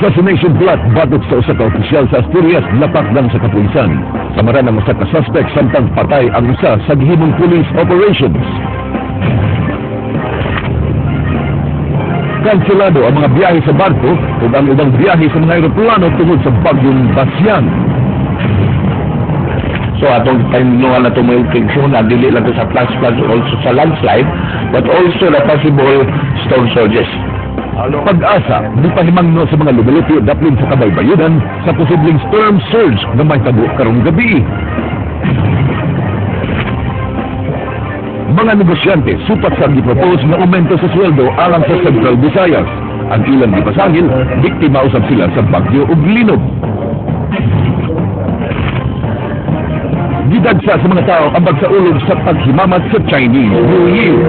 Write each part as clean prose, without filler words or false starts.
Assassination plot batok sa usa ka opisyal sa Asturias natakdan sa kapulisan. Samaran ang usa ka suspect samtang patay ang usa sa gihimong police operations. Kanselado ang mga biyahe sa barko ug ang ubang biyahe sa mga eroplano tungod sa bagyong Basyang. So atong pahinungan na itong na dili lang to sa flash flood, also sa landslide, but also the possible storm surges. Pag-asa, gipahimangno sa mga lumalupyo daplin sa kabaybayunan sa posibleng storm surge na mahitabo karong gabi. Mga negosyante supat sa gipropose nga aumento sa sweldo alang sa Central Visayas. Ang ilang gipasangil, biktima usab sila sa bagyo ug linog. Gidagsa sa mga tao ang bagsaulog sa paghimamat sa Chinese New Year.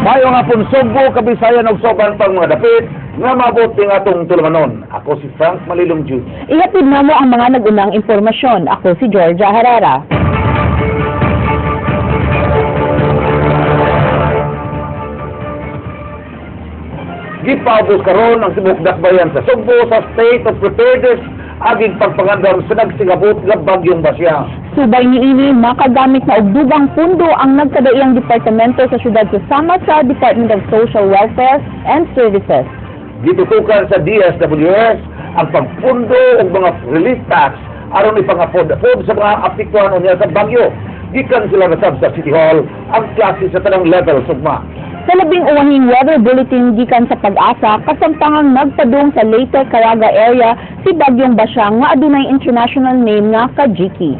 Maayong hapon Sugbo, Kabisayan ug soban pang mga dapit nga maabot ning atong tulumanon. Ako si Frank Malilong Jr. Ihatid namo ang mga nag-unang impormasyon. Ako si Georgia Herrera. Gipaubos karon ang tibuok dakbayan sa Sugbo sa state of preparedness aging pagpangandam sa nagsingabot nga bagyong Basyang. Subay niini makagamit na og dugang pundo ang nagkadaiyang departamento sa syudad sa sama sa Department of Social Welfare and Services. Gitutukan sa DSWS ang pagpundo og mga relief packs aron ipangapod-apod sa mga apektuhan unya sa bagyo. Gikan sila nasab sa City Hall ang klase sa tanang level sugma. Sa labing uwahing weather bulletin gikan sa Pag-asa, kasamtangang nagpadung sa Leyte Caraga area si Bagyong Basyang nga adunay international name nga Kajiki.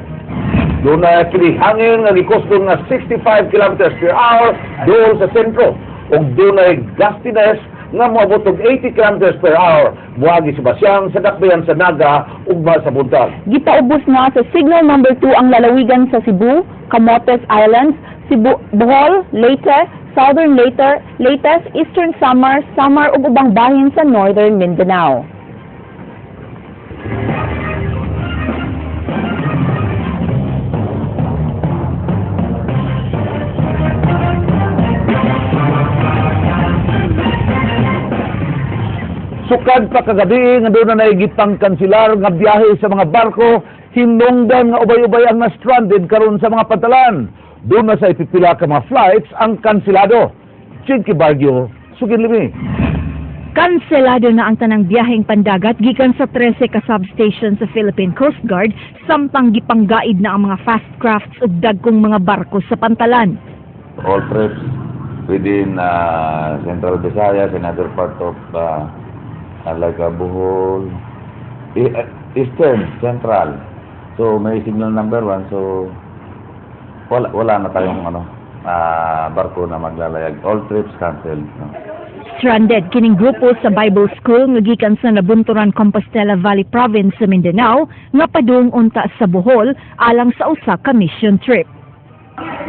Doon na kini hangin nga gikusgon nga 65 kilometers per hour dool sa sentro ug dunay gustiness nga moabot og 80 kilometers per hour moagi si Basyang sa dakbayan sa Naga ugma sa buntag. Gipaubos na sa signal number 2 ang lalawigan sa Cebu, Camotes Islands, Cebu, Bohol, Leyte, Southern Leyte, Leytes, Eastern Samar, Samar ug ubang bahin sa Northern Mindanao. Sukad pa kagabi nga doon na gipangkanselar nga biyahe sa mga barko, hinungdan nga ubay-ubay ang na-stranded karon sa mga pantalan. Doon na sa ipipila ka mga flights ang kanselado. Chinky Baguio, Sugin Limi. Kanselado na ang tanang biyaheng pandagat gikan sa 13 ka substation sa Philippine Coast Guard samtang gipanggaid na ang mga fast crafts ug dagkong mga barko sa pantalan. All trips within Central Visayas and other part of like Bohol, Eastern, Central. So may signal number 1, so wala na tayong barko na maglalayag. All trips canceled. No? Stranded kining grupo sa Bible School nga gikan sa Nabunturan, Compostela Valley Province sa Mindanao nga padung unta sa Bohol alang sa usa ka mission trip.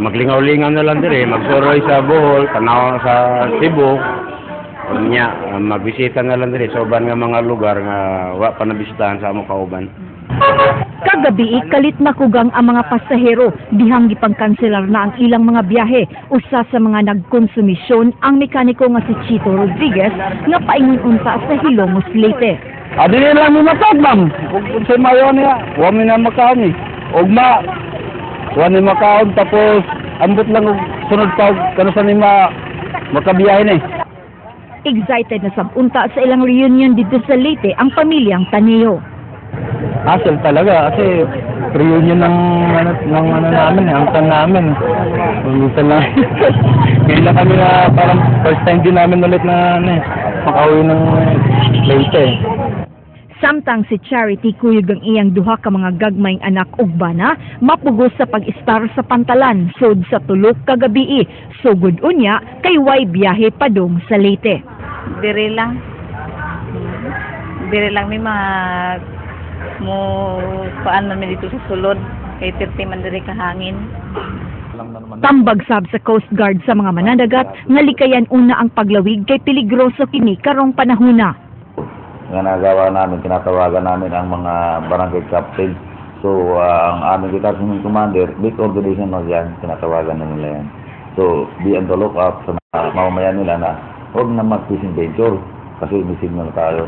Maglingaw-lingaw na lang diri, magsuroy sa Bohol, tanaw sa Cebu. Unya, magbisita na lang diri sa uban nga mga lugar nga wa pa nabisitahan sa among kauban. Kagabi, kalit makugang ang mga pasahero dihang gipangkanselar na ang ilang mga biyahe. Usa sa mga nagkonsumisyon ang mekaniko nga si Chito Rodriguez nga paingon unta sa Hilongos, Leyte. Dili lang mi matag, ma'am. Kung sa mayo niya, wa mi na makaon eh. Ugma, wa ni makaon tapos ambot lang og sunod pa kano sa ni makabiyahe ni. Excited na sab unta sa ilang reunion dito sa Leyte ang pamilyang Taneo. Hassle talaga kasi reunion ng ano namin, ang tan namin. Minsan lang. Ngayon lang kami na parang first time din namin ulit na makauwi ng Leyte. Samtang si Charity kuyog ang iyang duha ka mga gagmayng anak ug bana mapugos sa pag-istar sa pantalan sud sa 3 ka gabii. Sugod unya kay way biyahe padung sa Leyte. Diri lang. Diri lang mi mag mo kuan man mi dito sa sulod kay 30 man diri kahangin. Tambag sab sa Coast Guard sa mga mananagat nga likayan una ang paglawig kay peligroso kini karong panahona. Nga nagawa namin, tinatawagan namin ang mga barangay captain. So, ang aming detachment commander, may coordination na yan, tinatawagan na nila yan. So, be on the lookout sa mga mamamayan nila na huwag na mag-fishing venture kasi may signal tayo.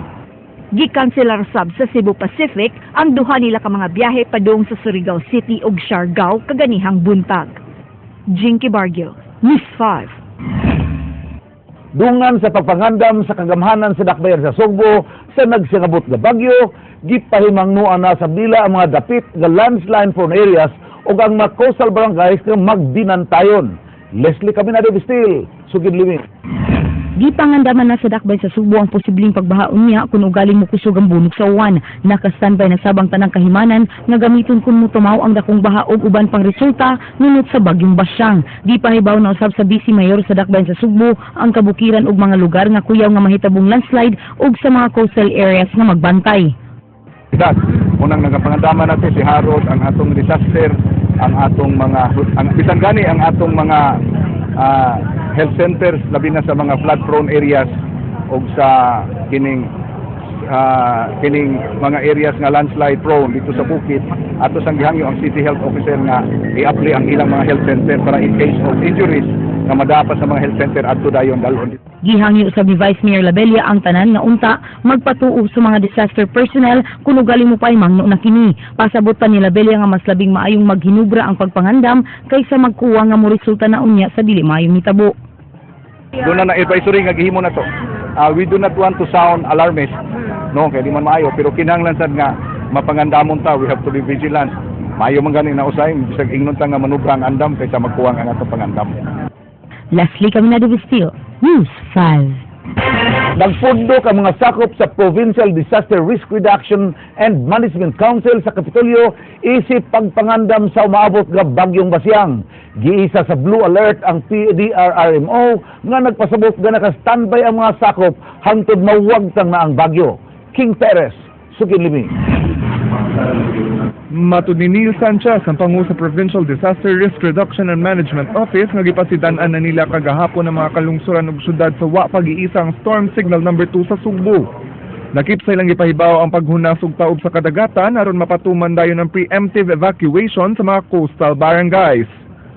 Gikanselar sab sa Cebu Pacific ang duha nila ka mga biyahe padung sa Surigao City ug Siargao kaganihang buntag. Jinky Bargio, News 5. Dungan sa pagpangandam sa kagamhanan sa dakbayan sa Sugbo sa nagsingabot nga bagyo, gipahimangnuan na sa bila ang mga dapit nga landslide prone areas ug ang mga coastal barangays nga magbinantayon. Leslie Caminade Bistil, sugid limi. Gipangandaman na sa dakbay sa Sugbo ang posibleng pagbaha unya kung ugaling mokusog ang bunog sa uwan. Naka-standby na sabang tanang kahimanan nga gamiton kung motumaw ang dakong baha og uban pang resulta nunot sa bagyong Basyang. Gipahibaw na usab sa Vice Mayor sa dakbayan sa Sugbo ang kabukiran og mga lugar nga kuyaw nga mahitabong landslide ug sa mga coastal areas nga magbantay. Unang nagapangandaman natin si Harold, ang atong disaster, ang atong mga ang bisan gani ang atong mga health centers, labi na sa mga flood prone areas ug sa kining mga areas nga landslide prone dito sa bukid. Ato sang gihangyo ang city health officer nga i-apply ang ilang mga health center para in case of injuries nga madapa sa mga health center, adto dayon dalhon. Gihangyo usab ni Vice Mayor Labella ang tanan nga unta magpatuo sa mga disaster personnel kung ugali mo pahimangno na kini. Pasabot pa ni Labella nga mas labing maayong maghinubra ang pagpangandam kaysa magkuwa nga moresulta na unya sa dili maayong hitabo. Doon na na advisory nga gihimo na to. We do not want to sound alarmist. No, kay di man maayo, pero kinahanglan sad nga mapangandamon ta, we have to be vigilant. Maayo man gani na usay bisag ingnon ta nga manubra ang andam kaysa magkuwang ang atong pangandam. Leslie Caminado Vestil, News 5. Nagpundok ang mga sakop sa Provincial Disaster Risk Reduction and Management Council sa Kapitolyo isip pagpangandam sa umaabot nga bagyong Basyang. Giisa sa Blue Alert ang PDRRMO nga nagpasabot nga naka-standby ang mga sakop hangtod mawagtang na ang bagyo. King Perez, sugid limi. Matud ni Neil Sanchez, ang pangu sa Provincial Disaster Risk Reduction and Management Office, nga gipasidan-an na nila kagahapon ang mga kalungsuran ug syudad sa wa pag-iisa ang storm signal number 2 sa Sugbo. Lakip sa ilang gipahibaw ang paghunas ug taob sa kadagatan aron mapatuman dayon ang preemptive evacuation sa mga coastal barangays.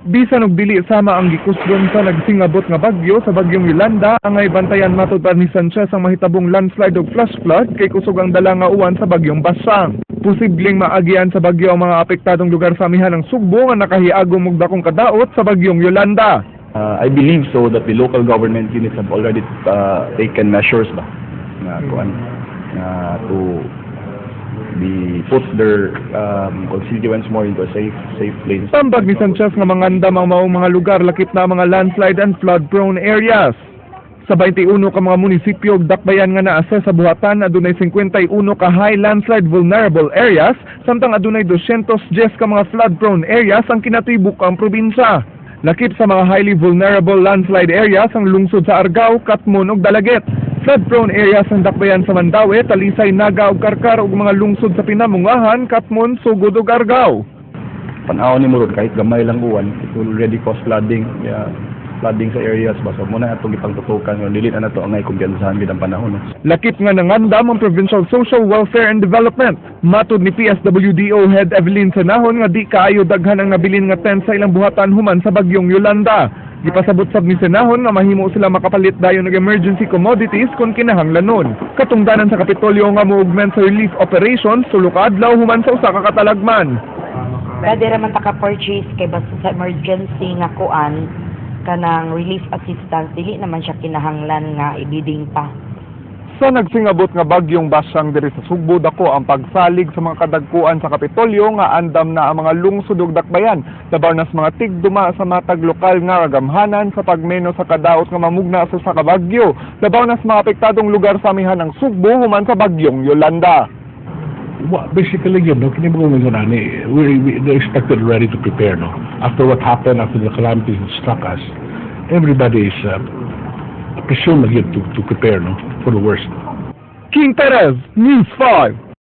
Bisan og dili sama ang gikusgon sa nagsingabot nga bagyo sa bagyong Yolanda, angay bantayan matud pa ni Sanchez ang mahitabong landslide ug flash flood kay kusog ang dala nga uwan sa bagyong Basyang. Posibleng maagian sa bagyo ang mga apektadong lugar sa amihan ng Sugbo nga nakahiagom og dakong kadaot sa bagyong Yolanda. I believe so that the local government units have already taken measures ba nga kuan nga to be put their constituents more into a safe safe place. Tambag ni Sanchez nga mangandam ang maong mga lugar, lakip na ang mga landslide and flood-prone areas. Sa 21 ka mga munisipyo ug dakbayan nga na-assess sa buhatan, adunay 51 ka high landslide vulnerable areas, samtang adunay 210 ka mga flood-prone areas ang kinatibuk-ang probinsya. Lakip sa mga highly vulnerable landslide areas ang lungsod sa Argao, Katmon ug Dalaguete. Flood-prone areas ang dakbayan sa Mandaue, Talisay, Naga ug Carcar ug mga lungsod sa Pinamungahan, Katmon, Sogod ug Argao. Pan-aw ni mo ron, kahit gamay lang uwan, it will already cause flooding. Yeah, flooding sa areas ba. So muna atong gipangtutukan nga dili na nato angay kumpiyansahan gid ang panahon. No? Lakip nga nangandam ang Provincial Social Welfare and Development. Matod ni PSWDO Head Evelyn Sanahon nga di kaayo daghan ang nabilin nga tent sa ilang buhatan human sa bagyong Yolanda. Gipasabot sab ni Sanahon nga mahimo sila makapalit dayon og emergency commodities kung kinahanglanon. Katungdanan sa Kapitolyo nga mo-augment sa relief operations 3 ka adlaw human sa usa ka katalagman. Pwede raman ta ka-purchase kay basta sa emergency nga kuan, kanang relief assistance, dili naman siya kinahanglan nga ibiding pa. Sa nagsingabot nga bagyong Basyang diri sa Sugbo, dako ang pagsalig sa mga kadagkuan sa Kapitolyo nga andam na ang mga lungsod ug dakbayan, labaw na sa mga tigduma sa matag lokal nga kagamhanan sa pagmeno sa kadaot nga mamugna sa usa ka bagyo, labaw na sa mga apektadong lugar sa amihan ng Sugbo human sa bagyong Yolanda. Well, basically yun, no, kini mo ngayon ani, they expected already to prepare, no? After what happened, after the calamities that struck us, everybody is presumed to prepare, no, for the worst. King Perez, News 5.